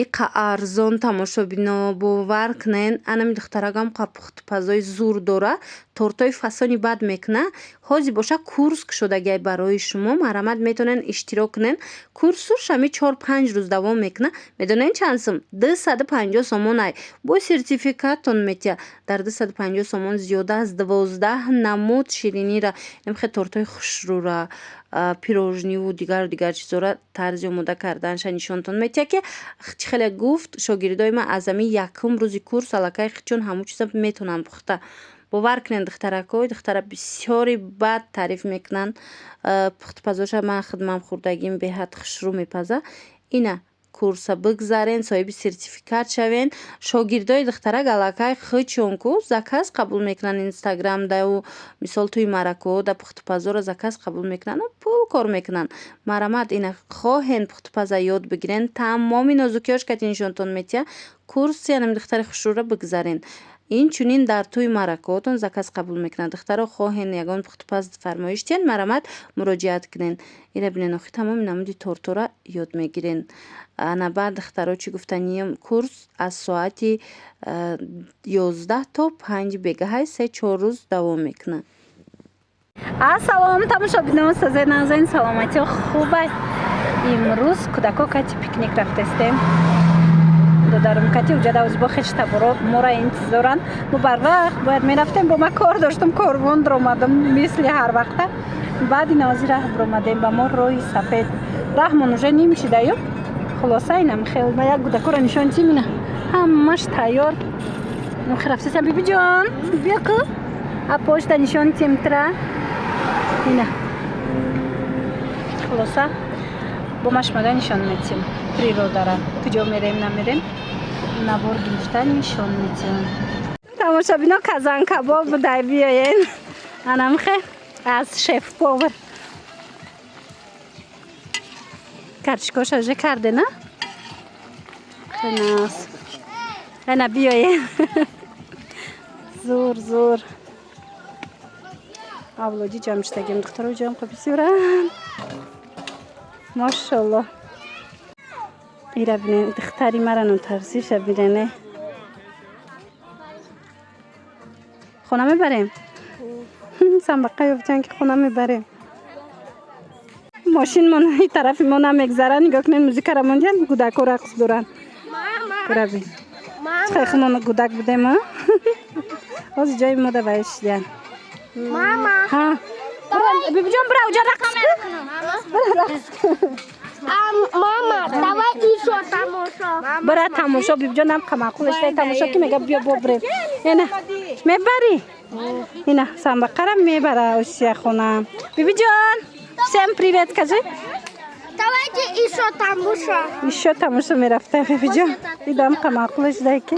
Иқа арзон, тамошобино, бовар кунен, анами духтаракам қа пухтупазои зур дора, тортҳои фасони бад мекуна. Ҳозир боша курс кушодагиай барои шумо, марҳамат, метавонен иштирок кунен. Курсуш ҳами 4-5 рӯз давом мекуна. Медонен чанд сум? 250 сомон ай, бо сертификаттон метия. Дар 250 сомон зиёда аз 12 намуд ширинира, намхе тортҳои хушрӯра, пирожниву дигару дигар чизора тарзи омода карданша нишонтон метиҳад, ки чӣ хеле гуфт, шогирдои ман аз ҳамин якум рӯзи курс аллакай чун ҳамун чиза метавонанд пухта. Бовар кунед, духтаракҳои духтара бисёри бад таъриф мекунанд пухтупазоша. Ман худмам хӯрдагим, беҳад хушрӯ мепаза. Ина курса бигзарен, соҳиби сертификат шавен. Шогирдои духтарак аллакай хичон ку заказ қабул мекунанд инстаграмдау, мисол, тӯи маъракаҳо да пухтупазоро заказ қабул мекунанду пул кор мекунанд. Марҳамат, ина хоҳен пухтупаза ёд бигирен, тамоми нозукиҳош кати нишонтон метиҳад. Курси анами духтари хушрӯро бигзарен. Инчунин дар тӯи маъракаҳотон заказ қабул мекунанд. Духтаро, хоҳен ягон пухтупаз фармоиш диҳед, марҳамат, муроҷиат кунед. Ира бинен, охи тамоми намуди тортҳоро ёд мегирен. Ана баъд, духтаро, чӣ гуфтаниям, курс аз соати 11 то 5 бегаҳай, 3-4 рӯз давом мекунад. Ассалом, тамошобинон, сазед, назен, саломатиё, хубай? Имрӯз кӯдако кати пикник рафтестем. Додарум кати уҷада узбо хеш таборо мора интизоранд. Мо барвақт бояд мерафтем, бо ма кор доштам, корвон омадам, мисли ҳар вақта. Баъди навози раҳ биромадем, ба мо роҳи сафед, раҳмон уже ним шидаю. Хулоса, инам хел ба як кӯдакоро нишон тим, ина ҳамаш тайёр. Рафтесам, бибиҷон, биё ку, а пошта нишон тим тра. Ина, хулоса, бо машмада нишон метим природара, куҷо мерем, намерем, навор гирифта нишон метиҳам. Тамошобино, казан-кабоб будай, биёен, анамхе аз шеф повар картишкоша уже карде на хенас. Ана, биёен, зур зур авлоди ҷамъ шудагим. Духтаро ҷамъ бисёранд, машолло. Ира бинен, духтари мара нотарсиша бинене. Хона мебарем, самбақа ёфтан ки хона мебарем. Мошинмон и тарафи мо намегзара. Нигоҳ кунед, музикара мондиян, кӯдако рақс доранд. Бураби хай, хумон кӯдак будем, а ҳозир ҷои мо давай шидиян. Бибиҷон, бура уҷа рақс кун, рақс. Мама, давай еще тамошо. Бара тамошо, бибиҷон, нам қамақул шуда тамошо ки мега, биё бобрем. Ина мебарӣ, ина самбақара мебара Осия хона. Бибиҷон, всем привет скажи. Давайте еще тамошо. Еще тамошо мерафта бибиҷон. Идам қамақул шуда ки.